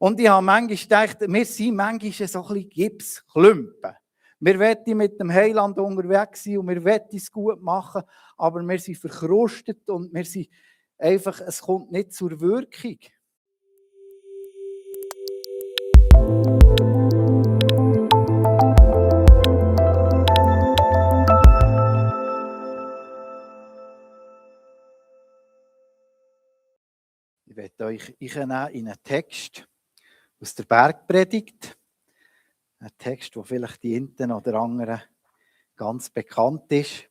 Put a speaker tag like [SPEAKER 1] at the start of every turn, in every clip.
[SPEAKER 1] Und ich habe manchmal gedacht, wir sind manchmal so ein bisschen Gipsklumpen. Wir wollen mit dem Heiland unterwegs sein und wir wollen es gut machen, aber wir sind verkrustet und wir sind einfach, es kommt nicht zur Wirkung. Ich werde euch in einen Text aus der Bergpredigt. Ein Text, der vielleicht die einen oder anderen ganz bekannt ist.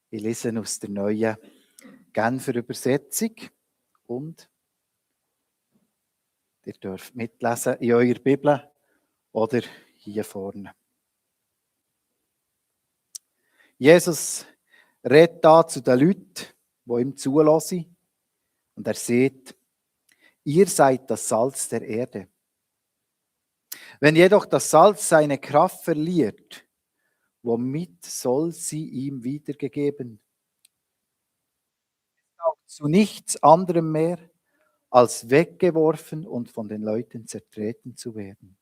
[SPEAKER 1] Ich lese aus der neuen Genfer Übersetzung und ihr dürft mitlesen in eurer Bibel oder hier vorne. Jesus redet da zu den Leuten, die ihm zulassen. Und er sagt, ihr seid das Salz der Erde. Wenn jedoch das Salz seine Kraft verliert, womit soll sie ihm wiedergegeben? Auch zu nichts anderem mehr, als weggeworfen und von den Leuten zertreten zu werden.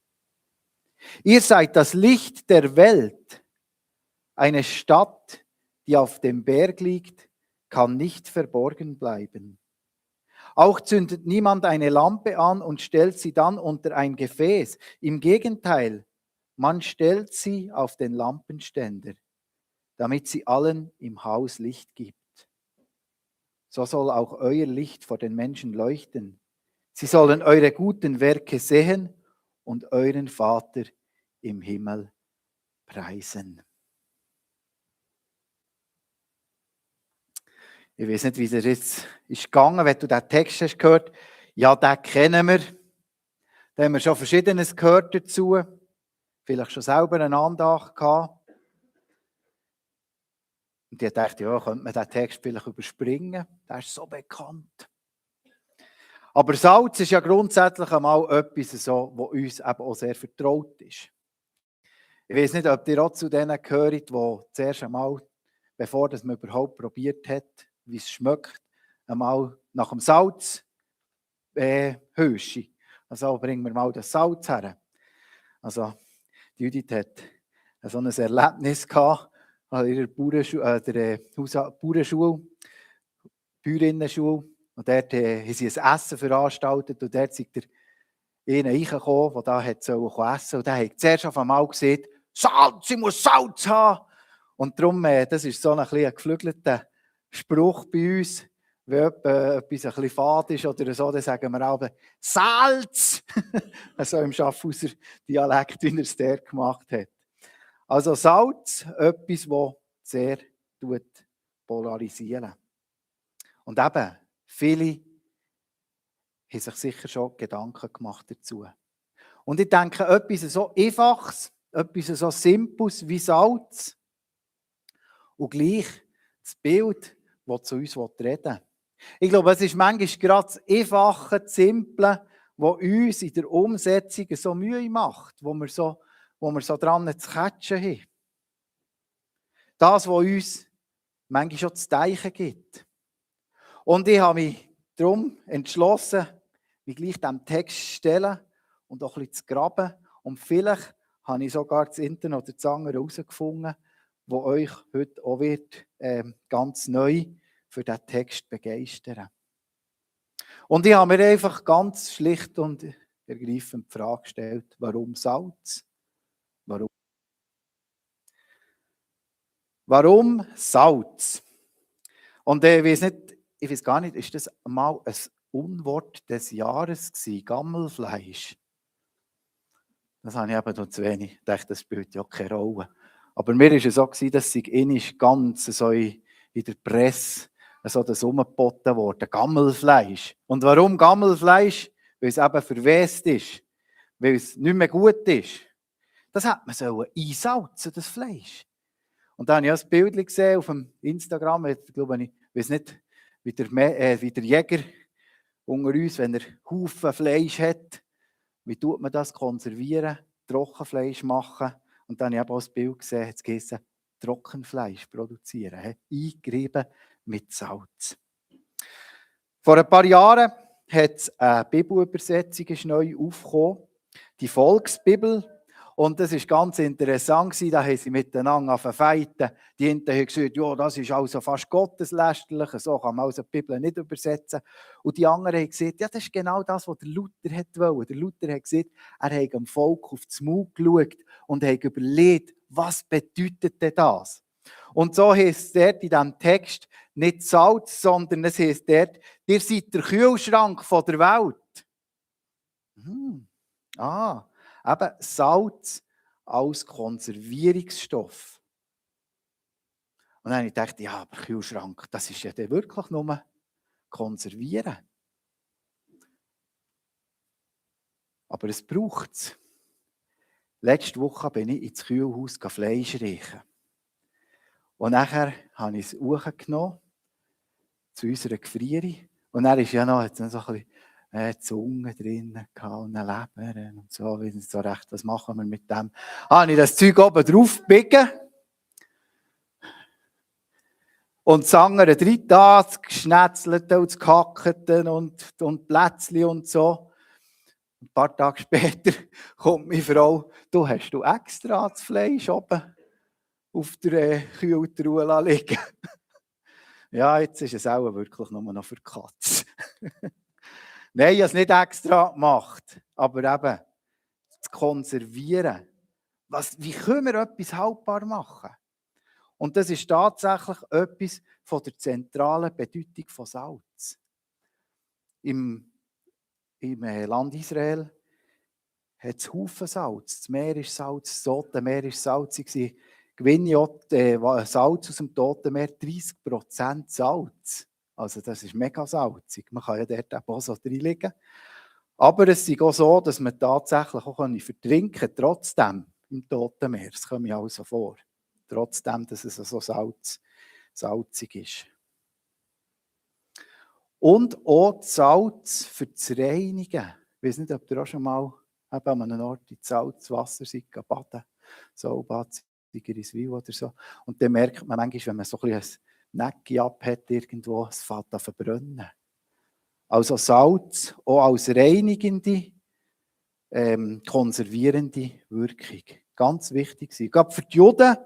[SPEAKER 1] Ihr seid das Licht der Welt. Eine Stadt, die auf dem Berg liegt, kann nicht verborgen bleiben. Auch zündet niemand eine Lampe an und stellt sie dann unter ein Gefäß. Im Gegenteil, man stellt sie auf den Lampenständer, damit sie allen im Haus Licht gibt. So soll auch euer Licht vor den Menschen leuchten. Sie sollen eure guten Werke sehen und euren Vater im Himmel preisen. Ich weiß nicht, wie das jetzt ist gegangen, wenn du diesen Text hast gehört. Ja, den kennen wir. Da haben wir schon Verschiedenes gehört dazu. Vielleicht schon selber eine Andacht gehabt. Und ich dachte, ja, könnte man diesen Text vielleicht überspringen. Der ist so bekannt. Aber Salz ist ja grundsätzlich einmal etwas, so, was uns eben auch sehr vertraut ist. Ich weiß nicht, ob ihr auch zu denen gehört, die zuerst einmal, bevor man überhaupt probiert hat, wie es schmeckt, einmal nach dem Salz Höschi. Also bringen wir mal das Salz her. Also Judith hat so ein Erlebnis gehabt an ihrer Bauernschule, Bäuerinnenschule. Und dort haben sie ein Essen veranstaltet und dort ist einer reingekommen, der da essen sollte. Und der hat zuerst auf einmal gesagt, Salz, ich muss Salz haben. Und darum, das ist so ein geflügelter Spruch bei uns. Wenn etwas ein bisschen fad ist oder so, dann sagen wir auch Salz! So im Schaffhauser Dialekt, wie er es der gemacht hat. Also Salz, etwas, das sehr polarisiert. Und eben, viele haben sich sicher schon Gedanken gemacht dazu. Und ich denke, etwas so Einfaches, etwas so Simples wie Salz und gleich das Bild, das zu uns reden will. Ich glaube, es ist manchmal gerade das Einfache, das Simple, das uns in der Umsetzung so Mühe macht, wo wir so dran zu catchen haben. Das, was uns manchmal schon zu denken gibt. Und ich habe mich darum entschlossen, mich gleich diesem Text zu stellen und auch ein bisschen zu graben. Und vielleicht habe ich sogar das Internet oder das andere herausgefunden, wo euch heute auch wird, ganz neu für diesen Text begeistern. Und ich habe mir einfach ganz schlicht und ergreifend die Frage gestellt, warum Salz? Warum Salz? Und ich weiß gar nicht, ist das mal ein Unwort des Jahres gewesen? Gammelfleisch? Das habe ich eben noch zu wenig. Ich dachte, das spielt ja keine Rolle. Aber mir war es so, dass sie ganz so in der Presse so das umgeboten wurde. Gammelfleisch. Und warum Gammelfleisch? Weil es eben verwest ist. Weil es nicht mehr gut ist. Das hat man einsalzen, das Fleisch. Und dann habe ich ein Bild gesehen auf dem Instagram. Ich glaube, ich weiß nicht, wie der Jäger unter uns, wenn er Haufen Fleisch hat, wie tut man das konservieren, Trockenfleisch machen. Und dann habe ich auch ein Bild gesehen, jetzt geht es Trockenfleisch produzieren, eingerieben mit Salz. Vor ein paar Jahren hat eine Bibelübersetzung ist neu aufgekommen, die Volksbibel. Und das war ganz interessant, da haben sie miteinander verfeiten. Die einen haben gesagt, ja, das ist also fast gotteslästerlich, so kann man also die Bibel nicht übersetzen. Und die anderen haben gesagt, ja, das ist genau das, was der Luther wollte. Der Luther hat gesagt, er hat dem Volk auf den Mund geschaut und hat überlegt, was bedeutet denn das? Und so heisst es dort in diesem Text nicht Salz, sondern es heisst dort, ihr seid der Kühlschrank der Welt. Eben Salz als Konservierungsstoff. Und dann habe ich gedacht, ja, aber Kühlschrank, das ist ja dann wirklich nur konservieren. Aber es braucht es. Letzte Woche bin ich ins Kühlhaus Fleisch reichen. Und nachher habe ich es hochgenommen zu unserer Gefriere. Und dann ist ja noch, jetzt noch so ein bisschen Zunge drin und eine Leber und so. Ich weiß nicht so recht, was machen wir mit dem. Habe ich das Zeug oben drauf gebiegen. Und das andere drin, das Geschnetzelte und das Gehackte und Plätzchen und so. Ein paar Tage später kommt meine Frau, du hast extra das Fleisch oben auf der Kühltruhe liegen. Ja, jetzt ist es auch wirklich nur noch für die Katze. Nein, ich habe es nicht extra gemacht, aber eben, zu konservieren. Wie können wir etwas haltbar machen? Und das ist tatsächlich etwas von der zentralen Bedeutung von Salz. Im Land Israel hat es Haufen Salz. Das Meer ist Salz, das Tote Meer ist salzig. Salz aus dem Toten Meer, 30% Salz. Also das ist mega salzig. Man kann ja dort auch so reinlegen. Aber es ist auch so, dass man tatsächlich auch vertrinken kann, trotzdem im Toten Meer. Das kommt mir also vor. Trotzdem, dass es so salzig ist. Und auch das Salz für das Reinigen. Ich weiß nicht, ob ihr auch schon mal an einem Ort in Salzwasser seid, baden, so Bad Sigriswil oder so. Und dann merkt man manchmal, wenn man so ein bisschen ein Necki abhat irgendwo, es fängt an zu verbrennen. Also Salz auch als reinigende, konservierende Wirkung. Ganz wichtig sein. Gerade für die Juden,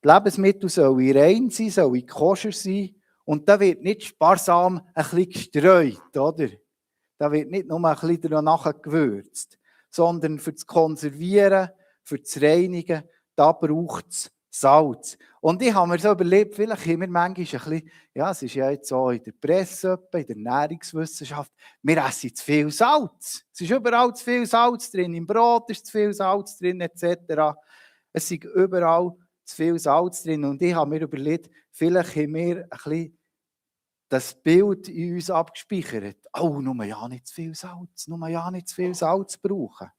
[SPEAKER 1] die Lebensmittel sollen rein sein, sollen koscher sein. Und da wird nicht sparsam ein bisschen gestreut, oder? Da wird nicht nur ein bisschen nachher gewürzt, sondern für das Konservieren, für das Reinigen, da braucht es Salz. Und ich habe mir so überlegt, vielleicht haben wir manchmal ein bisschen, ja, es ist ja jetzt so in der Presse, in der Ernährungswissenschaft, wir essen zu viel Salz. Es ist überall zu viel Salz drin, im Brot ist zu viel Salz drin, etc. Es ist überall zu viel Salz drin. Und ich habe mir überlegt, vielleicht haben wir ein bisschen das Bild in uns abgespeichert. Oh, nur ja nicht zu viel Salz, nur ja nicht zu viel Salz brauchen.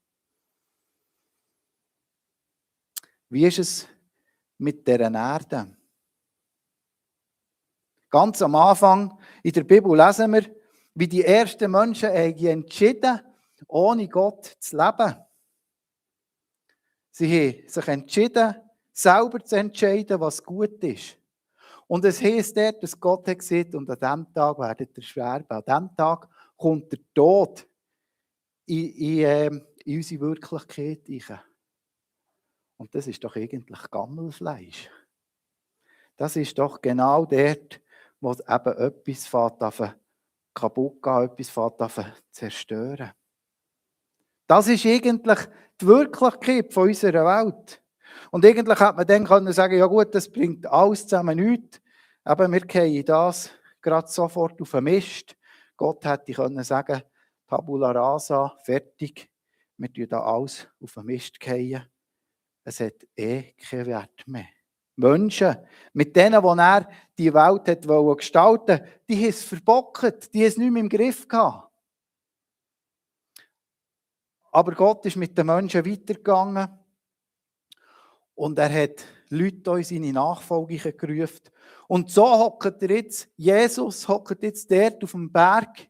[SPEAKER 1] Wie ist es mit dieser Erde? Ganz am Anfang in der Bibel lesen wir, wie die ersten Menschen entschieden, ohne Gott zu leben. Sie haben sich entschieden, selber zu entscheiden, was gut ist. Und es heisst dort, dass Gott hat gesagt, und an diesem Tag werdet ihr sterben. An diesem Tag kommt der Tod in unsere Wirklichkeit rein. Und das ist doch eigentlich Gammelfleisch. Das ist doch genau dort, wo eben etwas kaputt geht, etwas zerstören. Das ist eigentlich die Wirklichkeit von unserer Welt. Und eigentlich hätte man dann können sagen, ja gut, das bringt alles zusammen nichts. Aber wir fallen das gerade sofort auf den Mist. Gott hätte können sagen, Tabula rasa, fertig. Wir tun da alles auf den Mist fallen. Es hat keinen Wert mehr. Menschen, mit denen, die er die Welt hat gestalten wollte, die haben es verbockt, die haben es nicht mehr im Griff gehabt. Aber Gott ist mit den Menschen weitergegangen und er hat Leute in seine Nachfolge gerufen. Und so hockt Jesus hockt jetzt dort auf dem Berg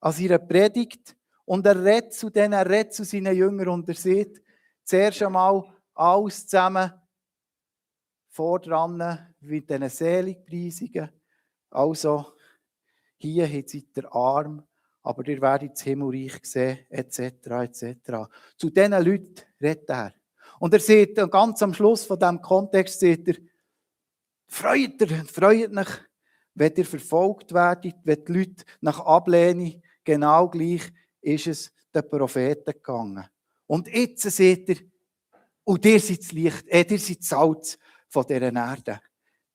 [SPEAKER 1] an seiner Predigt und er redet zu denen, er redet zu seinen Jüngern und er sieht zuerst einmal alles zusammen vordran mit diesen Seligpreisungen. Also, hier seid ihr arm, aber ihr werdet das Himmelreich sehen, etc., etc. Zu diesen Leuten redet er. Und er sagt, ganz am Schluss von diesem Kontext, sagt er, freut euch, wenn ihr verfolgt werdet, wenn die Leute nach Ablehnung, genau gleich ist es den Propheten gegangen. Und jetzt seht ihr, und ihr seid das Licht, ihr seid das Salz von dieser Erde.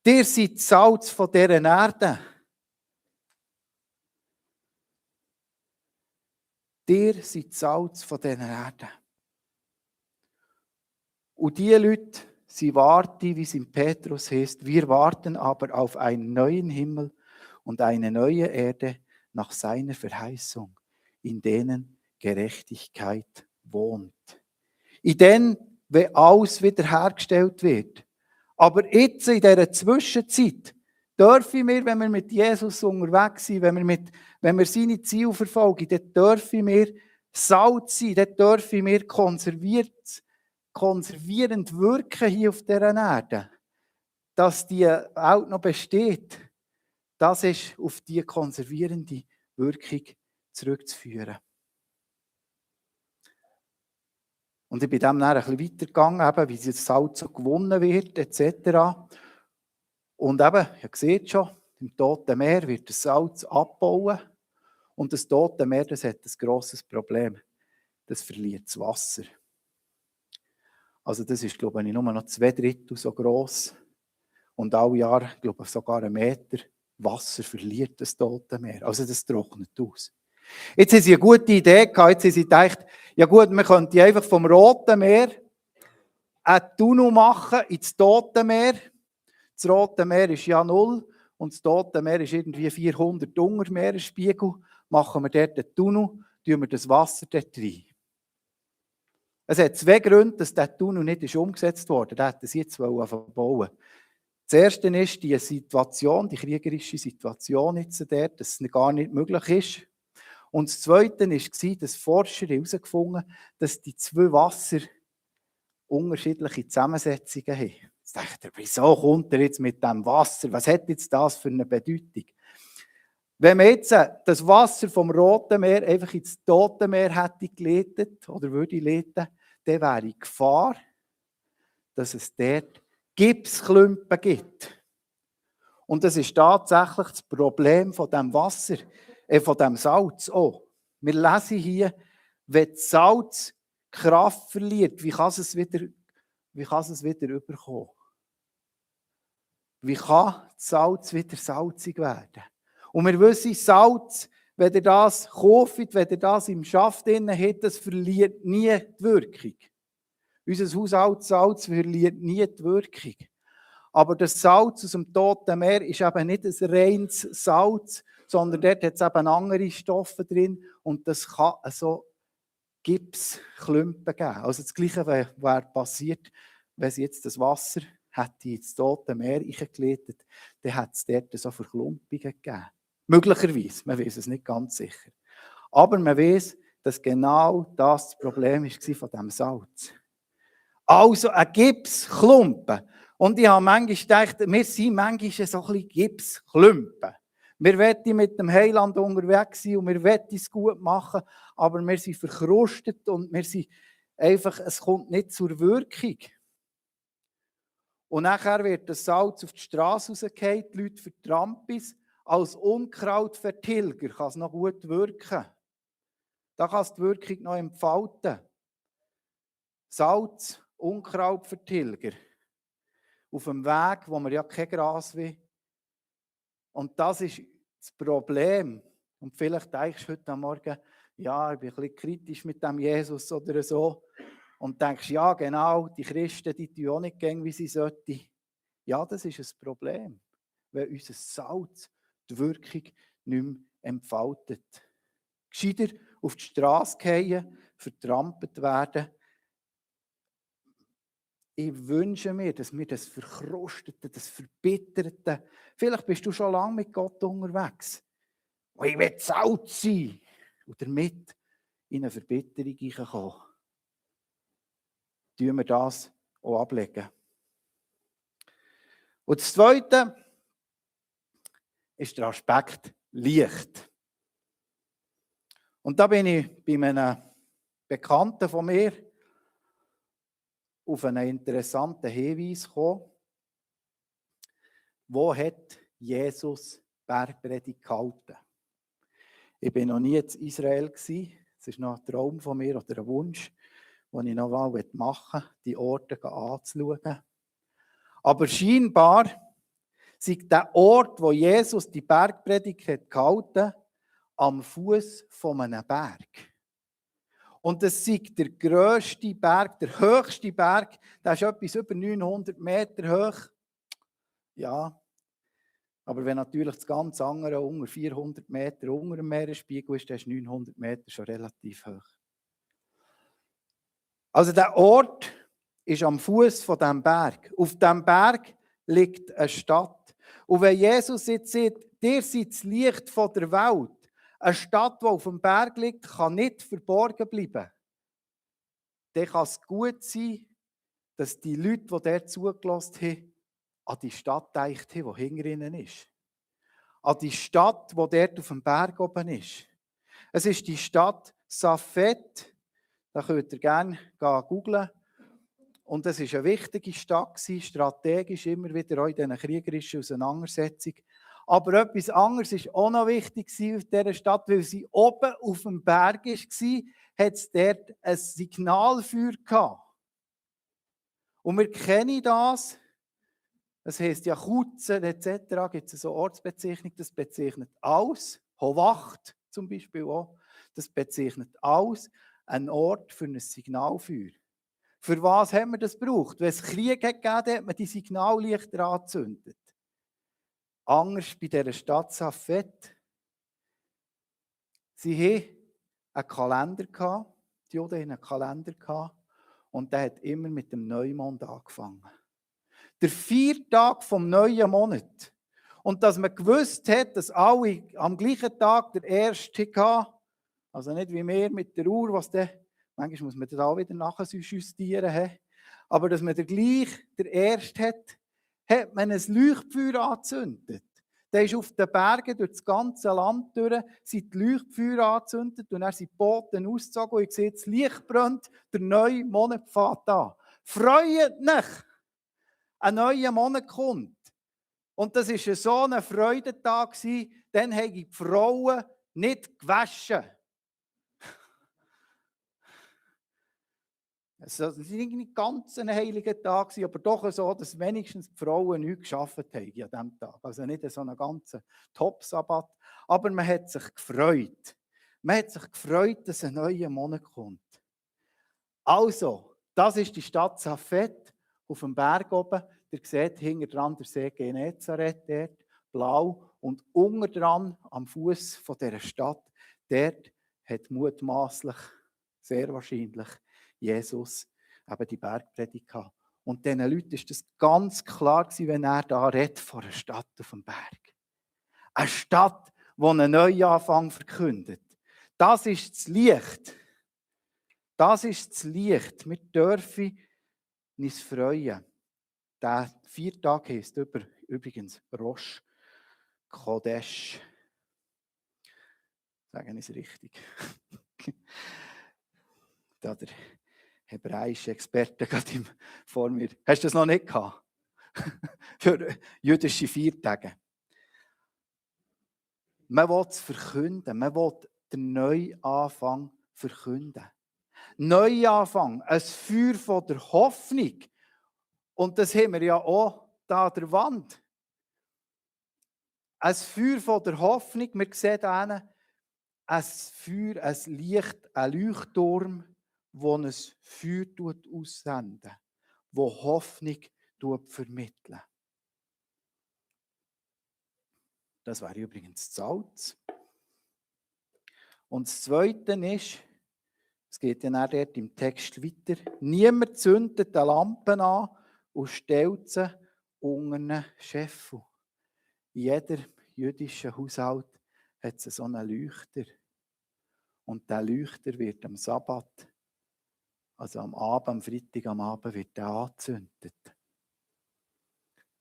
[SPEAKER 1] Ihr seid das Salz von dieser Erde. Ihr seid das Salz von dieser Erde. Und die Leute, sie warten, wie es in Petrus heißt, wir warten aber auf einen neuen Himmel und eine neue Erde nach seiner Verheißung, in denen Gerechtigkeit wohnt. In denen, wenn alles wiederhergestellt wird. Aber jetzt, in dieser Zwischenzeit, dürfen wir, wenn wir mit Jesus unterwegs sind, wenn wir seine Ziele verfolgen, dann dürfen wir Salz sein, dann dürfen wir konservierend wirken hier auf dieser Erde. Dass die Welt noch besteht, das ist auf die konservierende Wirkung zurückzuführen. Und ich bin dem dann ein bisschen weitergegangen, eben, wie das Salz so gewonnen wird, etc. Und eben, ihr seht schon, im Toten Meer wird das Salz abbauen. Und das Tote Meer, das hat ein grosses Problem. Das verliert das Wasser. Also das ist, glaube ich, nur noch 2/3 so gross. Und alle Jahre, glaube ich, sogar 1 Meter Wasser verliert das Tote Meer. Also das trocknet aus. Jetzt haben sie eine gute Idee gehabt. Jetzt haben sie gedacht, ja gut, man könnte einfach vom Roten Meer einen Tunnel machen ins Tote Meer. Das Rote Meer ist ja 0 und das Tote Meer ist irgendwie 400 unter Meeresspiegel. Machen wir dort einen Tunnel, tun wir das Wasser dort rein. Es hat 2 Gründe, dass dieser Tunnel nicht umgesetzt wurde. Da hätten sie jetzt bauen. Das erste ist die Situation, die kriegerische Situation jetzt dort, dass es gar nicht möglich ist. Und das Zweite war, dass Forscher herausgefunden haben, dass die 2 Wasser unterschiedliche Zusammensetzungen haben. Jetzt dachte ich, wieso kommt er jetzt mit dem Wasser? Was hat jetzt das für eine Bedeutung? Wenn man jetzt das Wasser vom Roten Meer einfach ins Tote Meer hätte geleitet oder würde leiten, dann wäre die Gefahr, dass es dort Gipsklumpen gibt. Und das ist tatsächlich das Problem von dem Wasser, von dem Salz auch. Wir lesen hier, wenn das Salz Kraft verliert, wie kann es wieder überkommen? Wie kann das Salz wieder salzig werden? Und wir wissen, Salz, wenn ihr das kauft, wenn ihr das im Schaft drin habt, das verliert nie die Wirkung. Unser Haushaltssalz verliert nie die Wirkung. Aber das Salz aus dem Toten Meer ist eben nicht ein reines Salz, sondern dort hat es eben andere Stoffe drin und das kann so Gipsklumpen geben. Also das Gleiche wäre passiert, wenn sie jetzt das Wasser hätte ins Tote Meer eingeleitet, dann hätte es dort so Verklumpungen gegeben. Möglicherweise, man weiß es nicht ganz sicher. Aber man weiß, dass genau das Problem war von diesem Salz. Also ein Gipsklumpen. Und ich habe manchmal gedacht, wir sind manchmal so ein bisschen Gipsklumpen. Wir wollen mit dem Heiland unterwegs sein und wir wollen es gut machen, aber wir sind verkrustet und wir sind einfach, es kommt nicht zur Wirkung. Und nachher wird das Salz auf die Straße rausgefallen, die Leute vertrampen es. Als Unkrautvertilger kann es noch gut wirken. Da kann es die Wirkung noch entfalten. Salz, Unkrautvertilger. Auf dem Weg, wo man ja kein Gras will. Und das ist das Problem. Und vielleicht denkst du heute Morgen, ja, ich bin ein bisschen kritisch mit dem Jesus oder so. Und denkst, ja genau, die Christen, die tun auch nicht gehen, wie sie sollten. Ja, das ist ein Problem, wenn unser Salz die Wirkung nicht mehr entfaltet. Gescheiter auf die Straße fallen, vertrampelt werden. Ich wünsche mir, dass wir das Verkrustete, das Verbitterte, vielleicht bist du schon lange mit Gott unterwegs. Und ich will Salz sein und damit in eine Verbitterung hineinkommen. Tun wir das auch ablegen. Und das Zweite ist der Aspekt Licht. Und da bin ich bei einem Bekannten von mir auf einen interessanten Hinweis gekommen. Wo hat Jesus Bergpredigt gehalten? Ich war noch nie in Israel. Es ist noch ein Traum von mir oder ein Wunsch, den ich noch mal machen will, die Orte anzuschauen. Aber scheinbar ist der Ort, wo Jesus die Bergpredigt hat gehalten, am Fuß von einem Berg. Und es ist der grösste Berg, der höchste Berg, der ist etwas über 900 Meter hoch. Ja, aber wenn natürlich das ganz andere unter 400 Meter unter dem Meeresspiegel ist, dann ist 900 Meter schon relativ hoch. Also der Ort ist am Fuß von diesem Berg. Auf diesem Berg liegt eine Stadt. Und wenn Jesus jetzt sagt, ihr seid das Licht von der Welt, eine Stadt, die auf dem Berg liegt, kann nicht verborgen bleiben. Dann kann es gut sein, dass die Leute, die dort zugelassen haben, an die Stadt gedacht haben, die hinter ihnen ist. An die Stadt, die dort auf dem Berg oben ist. Es ist die Stadt Safed. Da könnt ihr gerne googlen. Und es war eine wichtige Stadt, strategisch immer wieder auch in diesen kriegerischen Auseinandersetzungen. Aber etwas anderes war auch noch wichtig auf dieser Stadt, weil sie oben auf dem Berg war, hat es dort ein Signalfeuer gehabt. Und wir kennen das. Das heisst ja Kutzen etc. Gibt es so Ortsbezeichnung, das bezeichnet alles. Howacht zum Beispiel auch. Das bezeichnet alles ein Ort für ein Signalfeuer. Für was haben wir das gebraucht? Wenn es Krieg gegeben hat, hat man die Signallichter angezündet. Anders bei dieser Stadt Safed. Sie hatten einen Kalender gehabt. Die Juden hatten einen Kalender gehabt. Und der hat immer mit dem Neumond angefangen. Der 4. Tag vom neuen Monat. Und dass man gewusst hat, dass alle am gleichen Tag der erste hatten. Also nicht wie wir mit der Uhr, was der, manchmal muss man das auch wieder nachjustieren. Aber dass man der erste hat man ein Leuchtfeuer angezündet. Der ist auf den Bergen durch das ganze Land durch, sind die Leuchtfeuer angezündet und dann sind die Boten ausgezogen und ich sehe, das Licht brennt, der neue Monat fängt an. Freut euch! Ein neuer Monat kommt. Und das war so ein Freudentag, dann haben die Frauen nicht gewaschen. Es war nicht ganz ein heiliger Tag, aber doch so, dass wenigstens die Frauen nichts gearbeitet haben an diesem Tag. Also nicht so einen ganzen Top-Sabbat, aber man hat sich gefreut. Man hat sich gefreut, dass ein neuer Monat kommt. Also, das ist die Stadt Safed auf dem Berg oben. Ihr seht hinter dran der See Genezareth, dort, blau. Und unten dran, am Fuß von dieser Stadt, dort hat mutmaßlich, sehr wahrscheinlich, Jesus eben die Bergpredigt gehabt. Und diesen Leuten ist das ganz klar gewesen, wenn er da redet von einer Stadt auf dem Berg. Eine Stadt, die einen Neuanfang verkündet. Das ist das Licht. Das ist das Licht. Wir dürfen uns freuen. Der 4 Tag heisst übrigens Rosh Chodesh. Sagen wir es richtig. Da der hebräische Experte gerade vor mir. Hast du das noch nicht gehabt? Für jüdische Feiertage. Man will es verkünden. Man will den Neuanfang verkünden. Neuanfang, ein Feuer von der Hoffnung. Und das haben wir ja auch da an der Wand. Ein Feuer von der Hoffnung. Wir sehen hier ein Feuer, ein Licht, ein Leuchtturm, wo ein Feuer aussenden, wo Hoffnung vermitteln. Das wäre übrigens das Salz. Und das Zweite ist, es geht ja dort im Text weiter, niemand zündet eine Lampe an und stellt sie unter einen Scheffel. In jeder jüdischen Haushalt hat es so einen Leuchter. Und dieser Leuchter wird am Sabbat, also am Abend, am Freitag am Abend, wird der angezündet.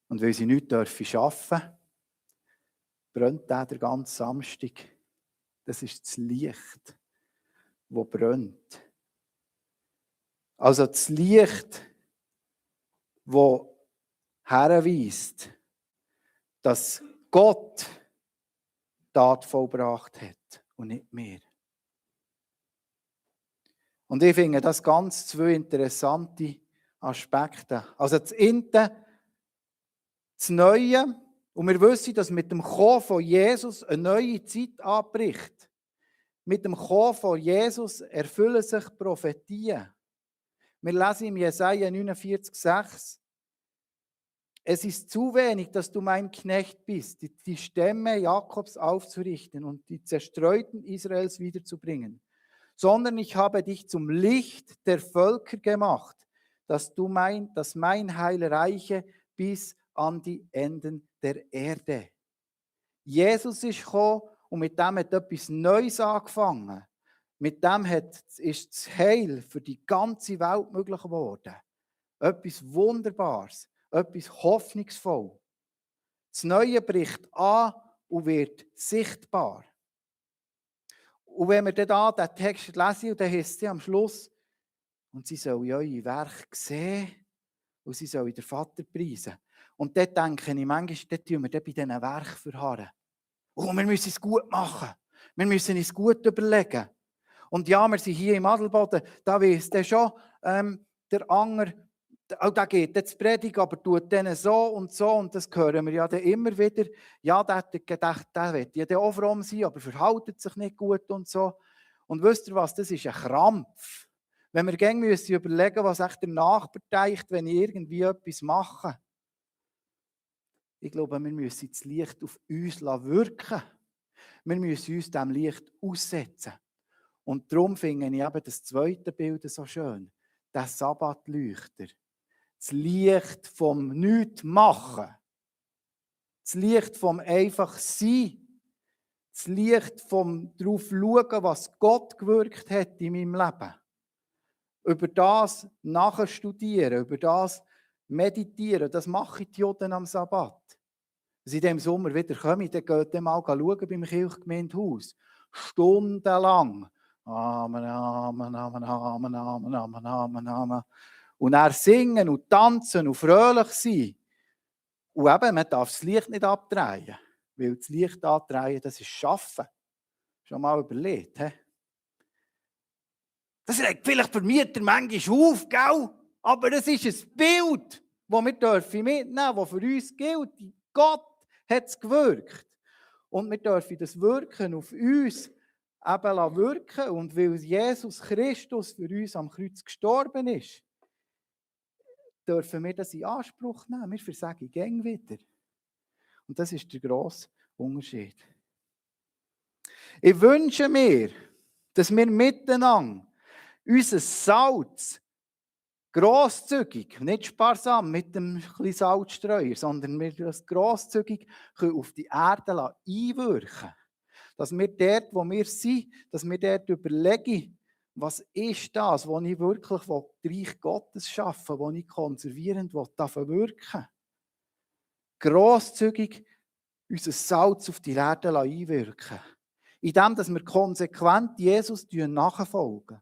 [SPEAKER 1] Und weil sie nichts arbeiten dürfen, brennt der ganze Samstag. Das ist das Licht, das brennt. Also das Licht, das herweist, dass Gott Tat vollbracht hat und nicht mehr. Und ich finde das ganz zwei interessante Aspekte. Also das eine, das Neue, und wir wissen, dass mit dem Kommen von Jesus eine neue Zeit anbricht. Mit dem Kommen von Jesus erfüllen sich Prophetien. Wir lesen im Jesaja 49,6: Es ist zu wenig, dass du mein Knecht bist, die Stämme Jakobs aufzurichten und die Zerstreuten Israels wiederzubringen, sondern ich habe dich zum Licht der Völker gemacht, dass mein Heil reiche bis an die Enden der Erde. Jesus ist gekommen und mit dem hat etwas Neues angefangen. Mit dem ist das Heil für die ganze Welt möglich geworden. Etwas Wunderbares, etwas Hoffnungsvolles. Das Neue bricht an und wird sichtbar. Und wenn wir dann diesen Text lesen, dann heißt es am Schluss, und sie sollen eure Werke sehen und sie sollen den Vater preisen. Und dort denke ich manchmal, dort tun wir bei diesen Werken verharren. Oh, wir müssen es gut machen. Wir müssen es gut überlegen. Und ja, wir sind hier im Adelboden, da weiss der schon, der Anger, auch der geht jetzt predigen, aber tut denen so, und das hören wir ja dann immer wieder. Ja, der hat gedacht, der wird ja dann auch fromm sein, aber verhaltet sich nicht gut und so. Und wisst ihr was, das ist ein Krampf. Wenn wir gehen müssen überlegen, was echt der Nachbar denkt, wenn ich irgendwie etwas mache. Ich glaube, wir müssen das Licht auf uns wirken. Wir müssen uns dem Licht aussetzen. Und darum finde ich eben das zweite Bild so schön. Der Sabbatleuchter. Das Licht vom Nichtmachen. Das Licht vom einfach Sein. Das Licht vom darauf schauen, was Gott gewirkt hat in meinem Leben. Über das nachstudieren, über das meditieren. Das mache ich die Juden am Sabbat. Wenn sie im Sommer wieder kommen, dann geht ihr mal schauen beim Kirchgemeindehaus. Stundenlang. Amen, Amen, Amen, Amen, Amen, Amen, Amen, Amen. Und dann singen und tanzen und fröhlich sein. Und eben, man darf das Licht nicht abdrehen. Weil das Licht abdrehen, das ist Schaffen. Schon mal überlegt, he? Das regt vielleicht für Mieter manchmal auf, gell? Aber es ist ein Bild, das wir mitnehmen dürfen, das für uns gilt. Gott hat es gewirkt. Und wir dürfen das Wirken auf uns eben wirken. Und weil Jesus Christus für uns am Kreuz gestorben ist, dürfen wir das in Anspruch nehmen. Wir versagen gäng wieder. Und das ist der grosse Unterschied. Ich wünsche mir, dass wir miteinander unser Salz grosszügig, nicht sparsam mit dem Salzstreuer, sondern wir das grosszügig auf die Erde einwirken lassen. Dass wir dort, wo wir sind, dass wir dort überlegen, was ist das, wo ich wirklich das Reich Gottes schaffen will, wo ich konservierend wirken will. Grosszügig unser Salz auf die Erde einwirken. Indem, dass wir konsequent Jesus nachfolgen.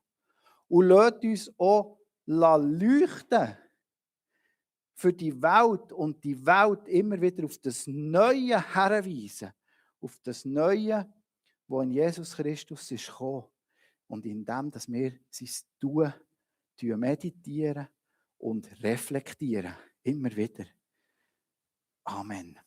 [SPEAKER 1] Und lasst uns auch leuchten für die Welt und die Welt immer wieder auf das Neue herweisen. Auf das Neue, das in Jesus Christus ist gekommen. Und in dem, dass wir sein Tun meditieren und reflektieren. Immer wieder. Amen.